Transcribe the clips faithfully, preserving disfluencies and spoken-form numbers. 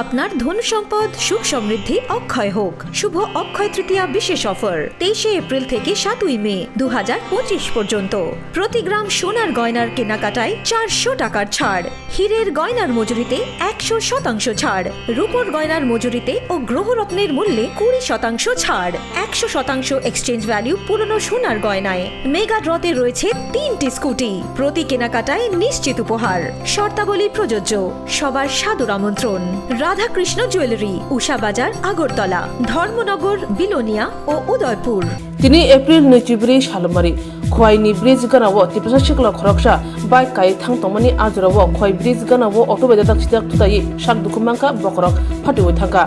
আপনার ধন সম্পদ সুখ সমৃদ্ধি অক্ষয় হোক। শুভ অক্ষয় তৃতীয়া বিশেষ অফার তেইশে এপ্রিল থেকে সাতই মে দু হাজার পঁচিশ পর্যন্ত। প্রতি গ্রাম সোনার গয়নার কেনাকাটায় চারশো টাকার ছাড়, হীরের গয়নার মজুরিতে একশো শতাংশ ছাড়, রূপোর গয়নার মজুরিতে ও গ্রহরত্নের মূল্যে কুড়ি শতাংশ ছাড়, একশো শতাংশ এক্সচেঞ্জ ভ্যালু পুরনো সোনার গয়নায়। মেগা ড্রতে রয়েছে তিনটি স্কুটি, প্রতি কেনাকাটায় নিশ্চিত উপহার। শর্তাবলী প্রযোজ্য। সবার সাদর আমন্ত্রণ। রাধাকৃষ্ণ জুয়েলারি, উষা বাজার, আগরতলা, ধর্মনগর, বিলোনিয়া ও Udaipur. Tini April nwichibrwi salomari, Khwaini bridge ganao Tiprasa sikla khoroksa bike kai thang tongmani ajorao Khwai bridge ganao auto bai dadak sidak thutaiwi sak dukhu mankha bokhorok phatiwi thangkha.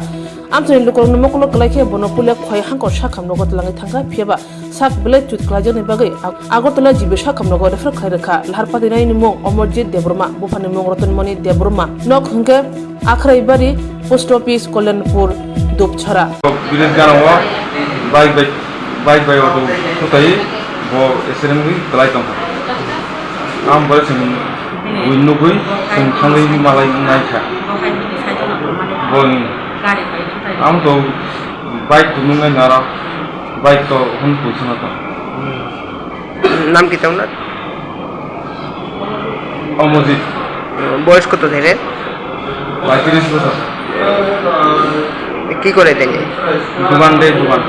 Amchaini lukurokni mokolo kwlai khe bono puila Khwai hangkor sakham nogo twlangwi thangkha, phiyaba sak belai chut kwlaijakni bagwi Ag-, Agartala G B sakham nogo refer khlai rwkha. Lahar patinaini mung Omorjit Debbarma, buphani mung Ratanmoni Debbarma. Nok hwnkhe Akhraibari, Post Office, Kalyanpur, Dupchara. Village ganao bike bai, bike bai auto thutai bo accident wngwi kwlai tongkha. Ang bai chwng buino nugwi chwng thangwi malai naikha. Bo ni. Ang to bike kunung nai nara, bike to hwn puisana to. নাম কি তোমার? অমরজিৎ। বয়স কত ধরে? পঁয়ত্রিশ বছর। কি করে তিনি? দোকান দেয়, দোকান।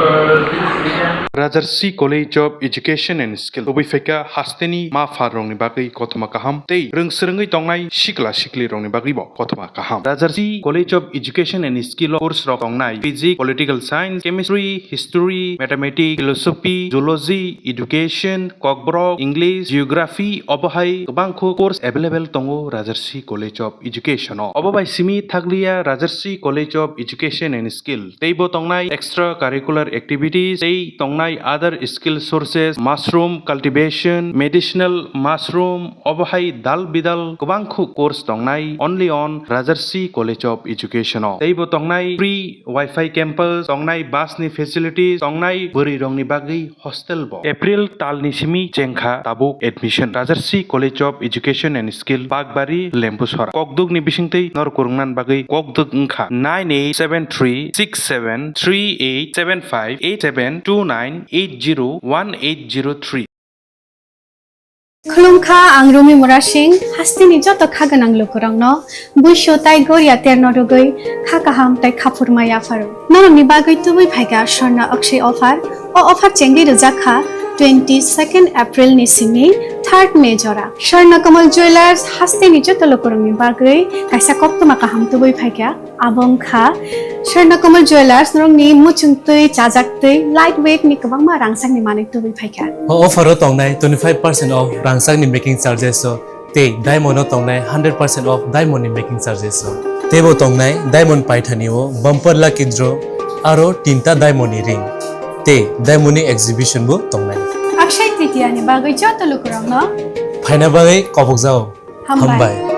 Rajarsi College of Education and Skill tubui phaikha hasteni ma pharrokni bagwi kothoma kaham tei rwng swrwngwi tongnai sikla siklirokni bagwibo kothoma kaham. Rajarsi College of Education and Skill o course rok tongnai Physics, Political Science, Chemistry, History, Mathematics, Philosophy, Zoology, Education, Kokborok, English, Geography, obo hai kwbangkhu course available tongo Rajarsi College of Education o. Obo bai simi thakliya Rajarsi College of Education and Skill. Teibo tongnai extra curricular activities, tei tongnai other skill sources, mushroom cultivation, medicinal mushroom, obo hai dal bidal kwbangkhu course tongnai only on Rajarsi College of Education o. Teibo tongnai free Wi-Fi campus, tongnai bus ni facilities, tongnai bwrwi rokni bagwi hostel bo. April talni simi chengkha tabuk admission. Rajarsi College of Education and Skill, Bakbari, Lembusora. Kokduk ni bisingtwi norok kwrwngna bagwi kokduk wngkha nine eight seven three six seven three eight seven five eight seven two nine eight zero one eight zero three. Khulumkha, ang Rumi Murasing, hasteni joto kha gwnang lukurokno buisu tai goria terno rwgwi kha kaham tai khaphurma yapharo. Norokni bagwi tubui phaikha Swarna Akshay offer. O offer chengwi rwjak kha twenty second April ni simi third May jora. Swarna Kamal Jewellers hasteni joto lukurokni bagwi kaisa koktwma kaham tubui phaikha. Abo wngkha Swarna Kamal Jewellers, norokni muchungtwi, chajaktwi, light weight ni kwbangma rangchakni manwi tubui phaikha. O offer o tongnai twenty five percent off rangchakni making charges o tei diamond o tongnai hundred percent off diamond ni making charges o. Teibo tongnai diamond paithani o bumper lucky draw aro tinta diamond ni ring tei diamond ni exhibition bo tongnai. Akshay Tritiya ni bagwi joto lukurokno phaina bagwi kobokjao. Hambai. Hambai.